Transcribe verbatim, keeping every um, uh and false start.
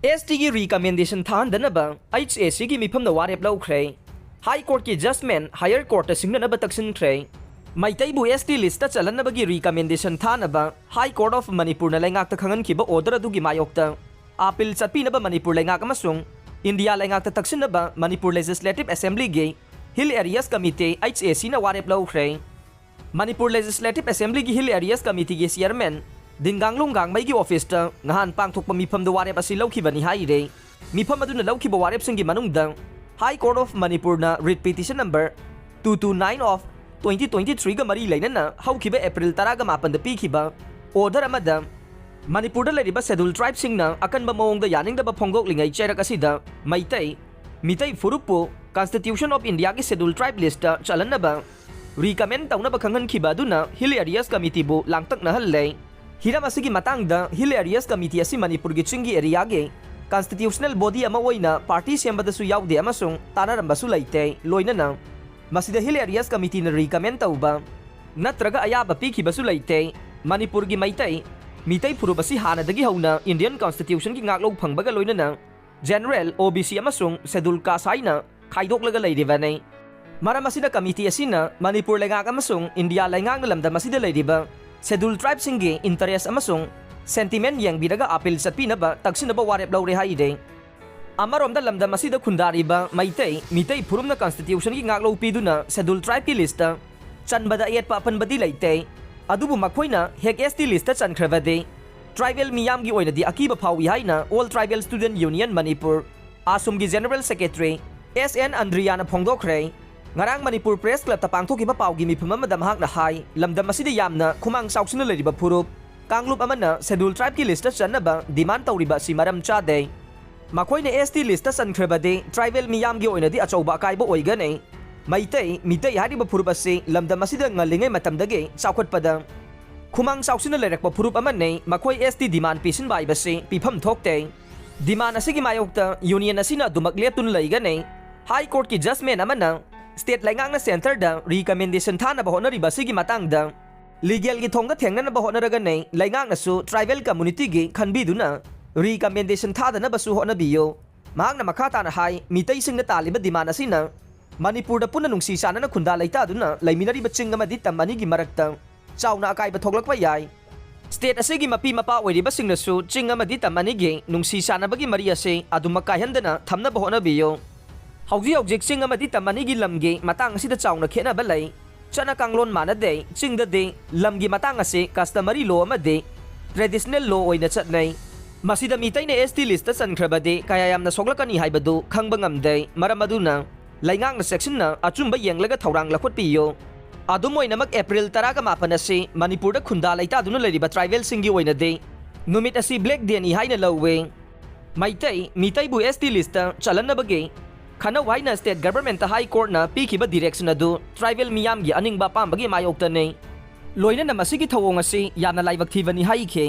ꯑꯦꯁ ꯇꯤꯒꯤ recommendation ꯊꯥꯍꯟꯗꯅꯕ H ꯑꯦ ꯁꯤꯒꯤ ꯃꯤꯐꯝꯅ ꯋꯥꯔꯦꯞ ꯂꯧꯈ꯭ꯔꯦ꯫ ꯍꯥꯏ ꯀꯣꯔꯠꯀꯤ ꯖꯁꯃꯦꯟ ꯍꯥꯌꯔ ꯀꯣꯔꯠꯇ ꯁꯤꯡꯅꯅꯕ ꯇꯛꯁꯤꯟꯈ꯭ꯔꯦ꯫ ꯃꯩꯇꯩꯕꯨ ꯑꯦꯁ ꯇꯤ ꯂꯤꯁꯇ ꯆꯜꯍꯟꯅꯕꯒꯤ ꯔꯤꯀꯃꯦꯟꯗꯦꯁꯟ ꯊꯥꯅꯕ ꯍꯥꯏ ꯀꯣꯔꯠ ꯑꯣꯐ ꯃꯅꯤꯄꯨꯔꯅ ꯂꯩꯉꯥꯛꯇ ꯈꯪꯍꯟꯈꯤꯕ ꯑꯣꯔꯗꯔ ꯑꯗꯨꯒꯤ ꯃꯥꯌꯣꯛꯇ ꯑꯥꯄꯤꯜ ꯆꯠꯄꯤꯅꯕ ꯃꯅꯤꯄꯨꯔ ꯂꯩꯉꯥꯛ ꯑꯃꯁꯨꯡ ꯏꯟꯗꯤꯌꯥ ꯂꯩꯉꯥꯛꯇ ꯇꯛꯁꯤꯟꯅꯕ ꯃꯅꯤꯄꯨꯔ ꯂꯦꯖꯤꯁꯂꯦꯇꯤꯚ ꯑꯦꯁꯦꯝꯕ꯭ꯂꯤꯒꯤ hill areas committee, H A ꯁꯤꯅ ꯋꯥꯔꯦꯞ ꯂꯧꯈ꯭ꯔꯦ꯫ ꯃꯅꯤꯄꯨꯔ ꯂꯦꯖꯤꯁꯂꯦꯇꯤꯚ ꯑꯦꯁꯦꯝꯕ꯭ꯂꯤꯒꯤ ꯍꯤꯜ ꯑꯦꯔꯤꯌꯥꯁ ꯀꯃꯤꯇꯤꯒꯤ ꯆꯤꯌꯔꯃꯦꯟ ꯗꯤꯟꯒꯥꯡꯂꯨꯡ ꯒꯥꯡꯃꯩꯒꯤ ꯑꯣꯐꯤꯁꯇ ꯅꯍꯥꯟ ꯄꯥꯡꯊꯣꯛꯄ ꯃꯤꯐꯝꯗ ꯋꯥꯔꯦꯞ ꯑꯁꯤ ꯂꯧꯈꯤꯕꯅꯤ ꯍꯥꯏꯔꯦ꯫ ꯃꯤꯐꯝ ꯑꯗꯨꯅ ꯂꯧꯈꯤꯕ ꯋꯥꯔꯦꯞꯁꯤꯡꯒꯤ ꯃꯅꯨꯡꯗ ꯍꯥꯏ ꯀꯣꯔꯠ ꯑꯣꯐ ꯃꯅꯤꯄꯨꯔꯅ read petition number two two nine of twenty twenty-threeꯒ ꯃꯔꯤ ꯂꯩꯅꯅ ꯍꯧꯈꯤꯕ ꯑꯦꯄ꯭ꯔꯤꯜ ꯇꯔꯥꯒ ꯃꯥꯄꯟꯗ ꯄꯤꯈꯤꯕ ꯑꯣꯔꯗꯔ ꯑꯃꯗ ꯃꯅꯤꯄꯨꯔꯗ ꯂꯩꯔꯤꯕ ꯁꯦꯗꯨꯜ ꯇ꯭ꯔꯥꯏꯕꯁꯤꯡꯅ ꯑꯀꯟꯕ ꯃꯑꯣꯡꯗ ꯌꯥꯅꯤꯡꯗꯕ ꯐꯣꯡꯗꯣꯛꯂꯤꯉꯩ ꯆꯩꯔꯛ ꯑꯁꯤꯗ ꯃꯩꯇꯩ, ꯃꯤꯇꯩ ꯐꯨꯔꯨꯞꯄꯨ ꯀꯟꯁꯇꯤꯇ꯭ꯌꯨꯁꯟ ꯑꯣꯐ ꯏꯟꯗꯤꯌꯥꯒꯤ ꯁꯦꯗꯨꯜ ꯇ꯭ꯔꯥꯏꯕ ꯂꯤꯁꯇ ꯆꯜꯍꯟꯅꯕ ꯔꯤꯀꯃꯦꯟ ꯇꯧꯅꯕ ꯈꯪꯍꯟꯈꯤꯕ ꯑꯗꯨꯅ ꯍꯤꯜ ꯑꯦꯔꯤꯌꯥꯁ ꯀꯃꯤꯇꯤꯕꯨ ꯂꯥꯡꯇꯛꯅꯍꯜꯂꯦ꯫ ꯍꯤꯔꯝ ꯑꯁꯤꯒꯤ ꯃꯇꯥꯡꯗ ꯍꯤꯜ ꯑꯦꯔꯤꯌꯥꯁ ꯀꯃꯤꯇꯤ ꯑꯁꯤ ꯃꯅꯤꯄꯨꯔꯒꯤ ꯆꯤꯡꯒꯤ ꯑꯦꯔꯤꯌꯥꯒꯤ ꯀꯟꯁꯇꯤꯇ꯭ꯌꯨꯁꯅꯦꯜ ꯕꯣꯗꯤ ꯑꯃ ꯑꯣꯏꯅ ꯄꯥꯔꯇꯤ ꯁꯦꯝꯕꯗꯁꯨ ꯌꯥꯎꯗꯦ ꯑꯃꯁꯨꯡ ꯇꯥꯟꯅꯔꯝꯕꯁꯨ ꯂꯩꯇꯦ꯫ ꯂꯣꯏꯅꯅ ꯃꯁꯤꯗ ꯍꯤꯜ ꯑꯦꯔꯤꯌꯥꯁ ꯀꯃꯤꯇꯤꯅ ꯔꯤꯀꯃꯦꯟ ꯇꯧꯕ ꯅꯠꯇ꯭ꯔꯒ ꯑꯌꯥꯕ ꯄꯤꯈꯤꯕꯁꯨ ꯂꯩꯇꯦ꯫ ꯃꯅꯤꯄꯨꯔꯒꯤ ꯃꯩꯇꯩ, ꯃꯤꯇꯩ ꯐꯨꯔꯨꯞ ꯑꯁꯤ ꯍꯥꯟꯅꯗꯒꯤ ꯍꯧꯅ ꯏꯟꯗꯤꯌꯟ ꯀꯟꯁꯇꯤꯇ꯭ꯌꯨꯁꯟꯒꯤ ꯉꯥꯛꯂꯧ ꯐꯪꯕꯒ ꯂꯣꯏꯅꯅ ꯖꯦꯅꯔꯦꯜ, ꯑꯣ ꯕꯤ ꯁꯤ ꯑꯃꯁꯨꯡ ꯁꯦꯗꯨꯜ ꯀꯥꯁ ꯍꯥꯏꯅ ꯈꯥꯏꯗꯣꯛꯂꯒ ꯂꯩꯔꯤꯕꯅꯤ꯫ ꯃꯔꯝ ꯑꯁꯤꯅ ꯀꯃꯤꯇꯤ ꯑꯁꯤꯅ ꯃꯅꯤꯄꯨꯔ ꯂꯩꯉꯥꯛ ꯑꯃꯁꯨꯡ ꯏꯟꯗꯤꯌꯥ ꯂꯩꯉꯥꯛꯅ ꯂꯝꯗꯝ ꯑꯁꯤꯗ ꯂꯩꯔꯤꯕ ꯁꯦꯗꯨꯜ ꯇ꯭ꯔꯥꯏꯕꯁꯤꯡꯒꯤ ꯏꯟꯇꯔꯦꯁ ꯑꯃꯁꯨꯡ ꯁꯦꯟꯇꯤꯃꯦꯟ ꯌꯦꯡꯕꯤꯔꯒ ꯑꯥꯄꯤꯜ ꯆꯠꯄꯤꯅꯕ ꯇꯛꯁꯤꯟꯅꯕ ꯋꯥꯔꯦꯞ ꯂꯧꯔꯦ ꯍꯥꯏꯔꯦ꯫ ꯑꯃꯔꯣꯝꯗ ꯂꯝꯗꯝ ꯑꯁꯤꯗ ꯈꯨꯟꯗꯥꯔꯤꯕ ꯃꯩꯇꯩ, ꯃꯤꯇꯩ ꯐꯨꯔꯨꯞꯅ ꯀꯟꯁꯇꯤꯇ꯭ꯌꯨꯁꯟꯒꯤ ꯉꯥꯛꯂꯧ ꯄꯤꯗꯨꯅ ꯁꯦꯗꯨꯜ ꯇ꯭ꯔꯥꯏꯕꯀꯤ ꯂꯤꯁꯇ ꯆꯟꯕꯗ ꯑꯌꯦꯠꯄ ꯑꯄꯟꯕꯗꯤ ꯂꯩꯇꯦ꯫ ꯑꯗꯨꯕꯨ ꯃꯈꯣꯏꯅ ꯍꯦꯛ ꯑꯦꯁ ꯇꯤ ꯂꯤꯁꯇ ꯆꯟꯈ꯭ꯔꯕꯗꯤ ꯇ꯭ꯔꯥꯏꯕꯦꯜ ꯃꯤꯌꯥꯝꯒꯤ ꯑꯣꯏꯅꯗꯤ ꯑꯀꯤꯕ ꯐꯥꯎꯏ ꯍꯥꯏꯅ all tribal student union Manipur, ꯑꯥꯁꯨꯝꯒꯤ ꯖꯦꯅꯔꯦꯜ ꯁꯦꯀ꯭ꯔꯦꯇꯔꯤ ꯑꯦꯁ ꯑꯦꯟ ꯑꯟꯗ꯭ꯔꯤꯌꯥꯅ ꯐꯣꯡꯗꯣꯛꯈ꯭ꯔꯦ꯫ ꯉꯔꯥꯡ ꯃꯅꯤꯄꯨꯔ ꯄ꯭ꯔꯦꯁ ꯀ꯭ꯂꯕꯇ ꯄꯥꯡꯊꯣꯛꯈꯤꯕ ꯄꯥꯎꯒꯤ ꯃꯤꯐꯝ ꯑꯃꯗ ꯃꯍꯥꯛꯅ ꯍꯥꯏ, ꯂꯝꯗꯝ ꯑꯁꯤꯗ ꯌꯥꯝꯅ ꯈꯨꯃꯥꯡ ꯆꯥꯎꯁꯤꯟꯅ ꯂꯩꯔꯤꯕ ꯐꯨꯔꯨꯞ ꯀꯥꯡꯂꯨꯞ ꯑꯃꯅ ꯁꯦꯗꯨꯜ ꯇ꯭ꯔꯥꯏꯕꯀꯤ ꯂꯤꯁꯇ ꯆꯟꯅꯕ ꯗꯤꯃꯥꯟ ꯇꯧꯔꯤꯕ ꯑꯁꯤ ꯃꯔꯝ ꯆꯥꯗꯦ꯫ ꯃꯈꯣꯏꯅ ꯑꯦꯁ ꯇꯤ ꯂꯤꯁꯇ ꯆꯟꯈ꯭ꯔꯕꯗꯤ ꯇ꯭ꯔꯥꯏꯕꯦꯜ ꯃꯤꯌꯥꯝꯒꯤ ꯑꯣꯏꯅꯗꯤ ꯑꯆꯧꯕ ꯑꯀꯥꯏꯕ ꯑꯣꯏꯒꯅꯤ꯫ ꯃꯩꯇꯩ, ꯃꯤꯇꯩ ꯍꯥꯏꯔꯤꯕ ꯐꯨꯔꯨꯞ ꯑꯁꯤ ꯂꯝꯗꯝ ꯑꯁꯤꯗ ꯉꯜꯂꯤꯉꯩ ꯃꯇꯝꯗꯒꯤ ꯆꯥꯎꯈꯠꯄꯗ ꯈꯨꯃꯥꯡ ꯆꯥꯎꯁꯤꯟꯅ ꯂꯩꯔꯛꯄ ꯐꯨꯔꯨꯞ ꯑꯃꯅꯤ꯫ ꯃꯈꯣꯏ ꯑꯦꯁ ꯇꯤ ꯗꯤꯃꯥꯟ ꯄꯤꯁꯤꯟꯕ ꯍꯥꯏꯕꯁꯤ ꯄꯤꯐꯝ ꯊꯣꯛꯇꯦ꯫ ꯗꯤꯃꯥꯟ ꯑꯁꯤꯒꯤ ꯃꯥꯌꯣꯛꯇ ꯌꯨꯅꯤꯌꯟ ꯑꯁꯤꯅ ꯑꯗꯨꯃꯛ ꯂꯦꯞꯇꯨꯅ ꯂꯩꯒꯅꯤ꯫ ꯍꯥꯏ ꯀꯣꯔꯠꯀꯤ ꯖꯁꯃꯦꯟ ꯑꯃꯅ ꯁ꯭ꯇꯦꯠ ꯂꯩꯉꯥꯛꯅ ꯁꯦꯟꯇꯔꯗ ꯔꯤꯀꯃꯦꯟꯗꯦꯁꯟ ꯊꯥꯅꯕ ꯍꯣꯠꯅꯔꯤꯕ ꯑꯁꯤꯒꯤ ꯃꯇꯥꯡꯗ ꯂꯤꯒꯦꯜꯒꯤ ꯊꯣꯡꯗ ꯊꯦꯡꯅꯅꯕ ꯍꯣꯠꯅꯔꯒꯅꯤ꯫ ꯂꯩꯉꯥꯛꯅꯁꯨ ꯇ꯭ꯔꯥꯏꯕꯦꯜ ꯀꯝꯃꯨꯅꯤꯇꯤꯒꯤ ꯈꯟꯕꯤꯗꯨꯅ recommendation ꯊꯥꯗꯅꯕꯁꯨ ꯍꯣꯠꯅꯕꯤꯌꯨ꯫ ꯃꯍꯥꯛꯅ ꯃꯈꯥ ꯇꯥꯅ ꯍꯥꯏ, ꯃꯤꯇꯩꯁꯤꯡꯅ ꯇꯥꯜꯂꯤꯕ demand ꯑꯁꯤꯅ ꯃꯅꯤꯄꯨꯔꯗ ꯄꯨꯟꯅ ꯅꯨꯡꯁꯤ ꯆꯥꯟꯅꯅ ꯈꯨꯟꯗꯥ ꯂꯩꯇꯥꯗꯨꯅ ꯂꯩꯃꯤꯟꯅꯔꯤꯕ ꯆꯤꯡ ꯑꯃꯗꯤ ꯇꯝ ꯑꯅꯤꯒꯤ ꯃꯔꯛꯇ ꯆꯥꯎꯅ ꯑꯀꯥꯏꯕ ꯊꯣꯛꯂꯛꯄ ꯌꯥꯏ꯫ State ꯑꯁꯤꯒꯤ ꯃꯄꯤ ꯃꯄꯥ ꯑꯣꯏꯔꯤꯕꯁꯤꯡꯅꯁꯨ ꯆꯤꯡ ꯑꯃꯗꯤ ꯇꯝ ꯑꯅꯤꯒꯤ ꯅꯨꯡꯁꯤ ꯆꯥꯟꯅꯕꯒꯤ ꯃꯔꯤ ꯑꯁꯤ ꯑꯗꯨꯃꯛ ꯀꯥꯏꯍꯟꯗꯅ ꯊꯝꯅꯕ ꯍꯣꯠꯅꯕꯤꯌꯨ꯫ ꯍꯧꯖꯤꯛ ꯍꯧꯖꯤꯛ ꯆꯤꯡ ꯑꯃꯗꯤ ꯇꯝ ꯑꯅꯤꯒꯤ ꯂꯝꯒꯤ ꯃꯇꯥꯡ ꯑꯁꯤꯗ ꯆꯥꯎꯅ ꯈꯦꯠꯅꯕ ꯂꯩ꯫ ꯆꯠꯅ ꯀꯥꯡꯂꯣꯟ ꯃꯥꯟꯅꯗꯦ꯫ ꯆꯤꯡꯗꯗꯤ ꯂꯝꯒꯤ ꯃꯇꯥꯡ ꯑꯁꯤ customary law ꯑꯃꯗꯤ traditional law ꯑꯣꯏꯅ ꯆꯠꯅꯩ꯫ ꯃꯁꯤꯗ ꯃꯤꯇꯩꯅ S T list ꯆꯟꯈ꯭ꯔꯕꯗꯤ ꯀꯌꯥ ꯌꯥꯝꯅ ꯁꯣꯛꯂꯛꯀꯅꯤ ꯍꯥꯏꯕꯗꯨ ꯈꯪꯕ ꯉꯝꯗꯦ꯫ ꯃꯔꯝ ꯑꯗꯨꯅ ꯂꯩꯉꯥꯛꯅ ꯆꯦꯛꯁꯤꯟꯅ ꯑꯆꯨꯝꯕ ꯌꯦꯡꯂꯒ ꯊꯧꯔꯥꯡ ꯂꯧꯈꯠꯄꯤꯌꯨ꯫ ꯑꯗꯨꯝ ꯑꯣꯏꯅꯃꯛ, April ꯇꯔꯥꯒ ꯃꯥꯄꯟ ꯑꯁꯤ ꯃꯅꯤꯄꯨꯔꯗ ꯈꯨꯟꯗꯥ ꯂꯩꯇꯥꯗꯨꯅ ꯂꯩꯔꯤꯕ tribalꯁꯤꯡꯒꯤ ꯑꯣꯏꯅꯗꯤ ꯅꯨꯃꯤꯠ ꯑꯁꯤ Black Dayꯅꯤ ꯍꯥꯏꯅ ꯂꯧꯋꯤ꯫ ꯃꯩꯇꯩ, ꯃꯤꯇꯩꯕꯨ S T listꯇ ꯆꯜꯍꯟꯅꯕꯒꯤ ꯈꯟꯅꯧ ꯍꯥꯏꯅ state governmentꯇ High Courtꯅ ꯄꯤꯈꯤꯕ direction ꯑꯗꯨ tribal ꯃꯤꯌꯥꯝꯒꯤ ꯑꯅꯤꯡꯕ ꯑꯄꯥꯝꯕꯒꯤ ꯃꯥꯌꯣꯛꯇꯅꯤ꯫ ꯂꯣꯏꯅꯅ ꯃꯁꯤꯒꯤ ꯊꯧꯑꯣꯡ ꯑꯁꯤ ꯌꯥꯝꯅ ꯂꯥꯏꯕꯛ ꯊꯤꯕꯅꯤ ꯍꯥꯏꯈꯤ꯫